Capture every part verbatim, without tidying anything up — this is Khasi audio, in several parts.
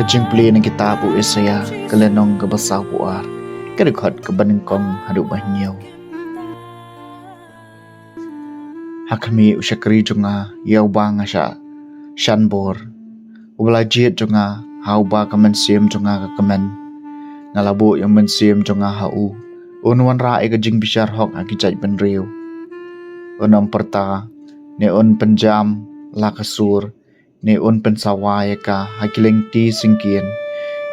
Ka jingpule na kitab u Isaiah, ka lynnong kaba sawphew ar, ka dkhot kaba nyngkong haduh ba hynñiew. Ha khmih u shakri jong nga, ïa uba nga shah shan bor, uba la jied jong nga, ha uba ka mynsiem jong nga ka kmen. Nga la buh ïa u mynsiem jong nga ha u. Un wanrah ïa ka jingbishar hok ha ki jaitbynriew. Un ym pyrta, ne un pynjam la ka sur, ne un pynsawa ïa ka ha ki lynti syngkien.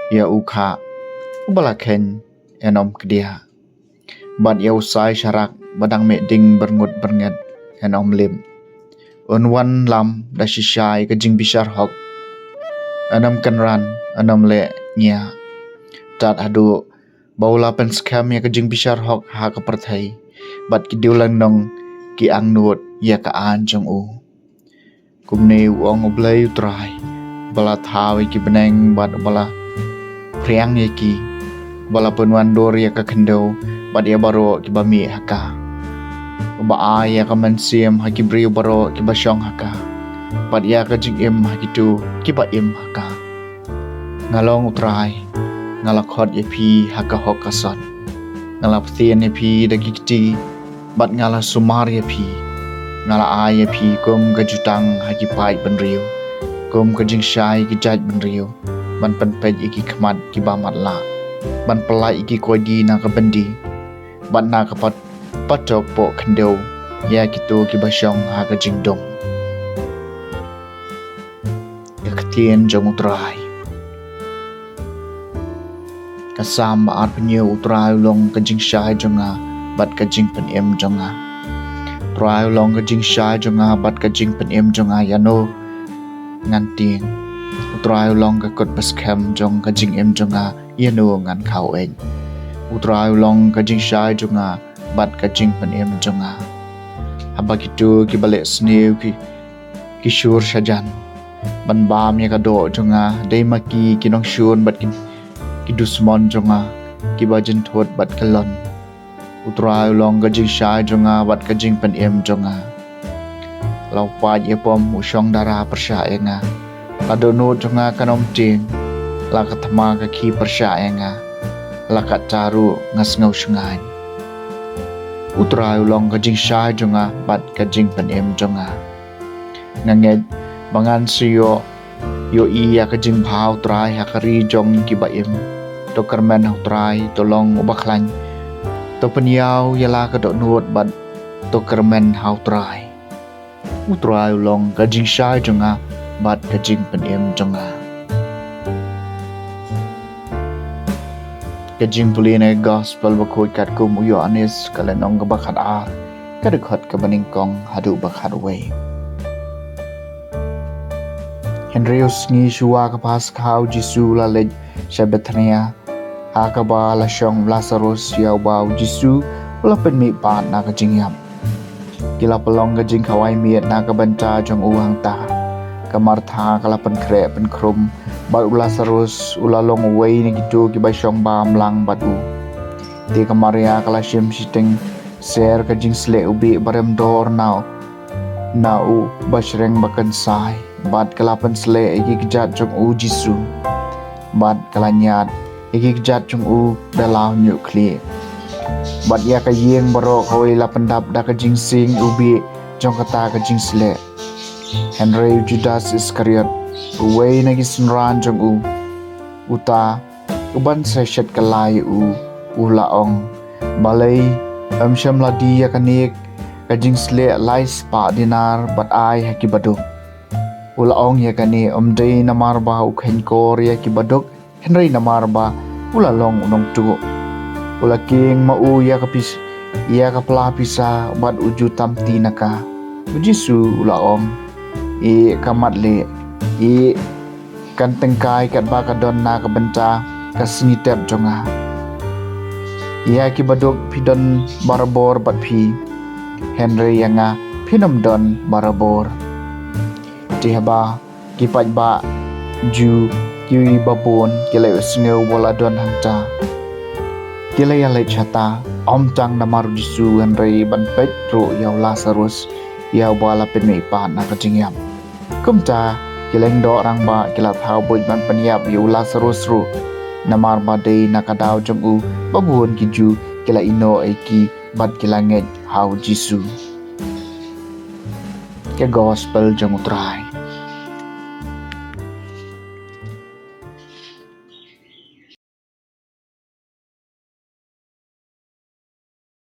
Ïa u khah uba la kheiñ yn ym kdiah, bad ïa u sai sharak ba dang mih ding byrngut byrnget yn ym lip. Un wanlam da shisha ïa ka jingbishar hok, yn ym kynran, yn ym leh ngiah, tad haduh ba u la pynskhem ïa ka jingbishar hok ha ka pyrthei, bad ki diewlynnong ki angnud ïa ka aiñ jong u. Kumne u ong U Blei U Trai, uba la thaw ïa ki bneng bad uba la phriang ïa ki, uba la pynwandur ïa ka khyndew bad ïa baroh kiba mih ha ka, uba ai ïa ka mynsiem ha ki briew baroh kiba shong ha ka, bad ïa ka jingim ha kito kiba im ha ka. Nga long U Trai, nga la khot ïa phi ha ka hok ka sot. Nga la ktien ïa phi da ki kti, bad nga la sumar ïa phi. Nga la ai ïa phi kum ka jutang ha ki paid bynriew, kum ka jingshai ki jaitbynriew, ban pynpeit ïa ki khmat kiba matlah, ban pyllait ïa ki koidi na ka byndi, bad na ka pat patok poh khyndew ïa kito kiba shong ha ka jingdum. Ka ktien jong U Trai. Ka Salm ba arphew hynñiew. U Trai u long ka jingshai jong nga bad ka jingpynim jong nga. U Trai u long ka jingshai jong nga bad ka jingpynim jong nga, ïano ngan tieng? U Trai u long ka kut ba skhem jong ka jingim jong nga, ïano ngan khaw ïeit? U Trai u long ka jingshai jong nga bad ka jingpynim jong nga. Haba kito kiba leh sniew ki, ki shur shajan ban bam ïa ka doh jong nga, dei ma ki ki nongshun bad ki, ki dusmon jong nga, kiba jynthut bad kyllon. U Trai u long ka jingshai jong nga bad ka jingpynim jong nga. La u paid ïapom u shong dara pyrshah ïa nga. La dohnud jong nga kan ym tieng. La ka thma ka khih pyrshah ïa nga. La katta ruh nga sngew shngaiñ. U Trai u long ka jingshai jong nga bad ka jingpynim jong nga. Nga ngeit ba ngan sa ïoh ïohi ïa ka jingbha U Trai ha ka ri jong kiba im. To kyrmen ha U Trai, to long uba khlaiñ. To pynïaw ïa la ka dohnud bad to kyrmen ha U Trai. U Trai u long ka jingshai jong nga bad ka jingpynim jong nga. Ka jingpule na ka Gospel bakhuid katkum u Ïoannis, ka lynnong kaba khatar, ka dkhot kaba nyngkong haduh ba khatwei. Hynriew sngi shuwa ka Paskha u Jisu u la leit sha Bethania, ha kaba la shong u Lasarus, ïa uba u Jisu u la pynmihpat na ka jingïap. Ki la pynlong ka jingkhawai miet na ka bynta jong u hangta. Ka Martha ka la pynkhreh pynkhrum, bad u Lasarus u la long uwei na kito kiba shong bam lang bad u. Te ka Maria ka la shim shiteng ser ka jingsleh u bieit ba rem dor na, na u bashreng ba kynsai, bad ka la pynsleh ïa ki kjat jong u Jisu, bad ka la ñiad ïa ki kjat jong u da la hynñiewkhlieh. Bad ïa ka ïing baroh kawei la pyndap da ka jingsing u bieit jong kata ka jingsleh. Hynrei u Judas Iskariot, uwei na ki synran jong u, uta uban sa shet kylla ïa u, u la ong, balei ym shym la die ïa kane ka jingsleh lai spah dinar bad ai ha ki baduk. U la ong ïa kane ym dei namar ba u kheiñkor ïa ki baduk, hynrei namar ba u la long u nongtuh. U la kieng ma u ïa ka pis-, ïa ka pla pisa bad u ju tam kti na ka. U Jisu u la ong, ïeh ka mat leh, ïeh, kan tyngkai katba ka don na ka bynta ka sngi tep jong nga. Ïa ki baduk phi don barabor bad phi, hynrei ïa nga phin ym don barabor. Te haba ki paidbah Jiw kiba bun ki la ïohsngew ba u la don hangta, ki la ïaleit shata, ym tang namar u Jisu hynrei ban peit ruh ïa u Lasarus, ïa uba la pynmihpat na ka jingïap. Kumta Ki lyngdoh rangbah ki la thaw buit ban pynïap ïa u Lasarus ruh, namar ba dei na ka daw jong u ba bun ki Jiw ki la ïehnoh ïa ki bad ki la ngeit ha u Jisu. Ka Gospel jong u Trai.